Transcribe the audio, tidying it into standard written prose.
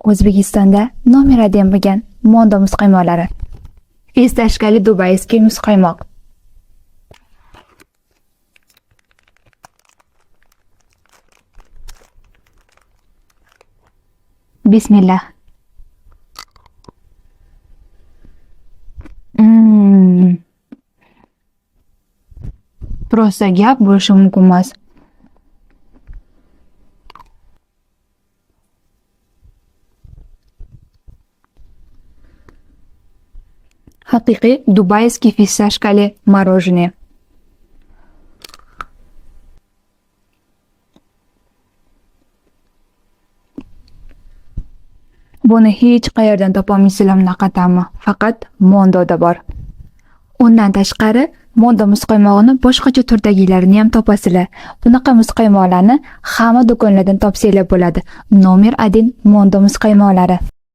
O'zbekistonda номер 1 bo'lgan Mondo muzqaymoqlari. Фисташка li дубайский muzqaymoq. Bismillah. Просто gap bo'lishi mumkin emas. Haqiqiy дубайский фисташка li мороженое. Buni hech qayerdan topolmaysizlar bunaqa ta'mi. Faqat Mondoda bor. Undan tashqari Mondo muzqaymog'ini boshqacha turdagilarini ham topasizlar. Bunaqa muzqaymoqlarni hamma do'konlardan topsanglar bo'ladi. Номер 1 Mondo muzqaymoqlari.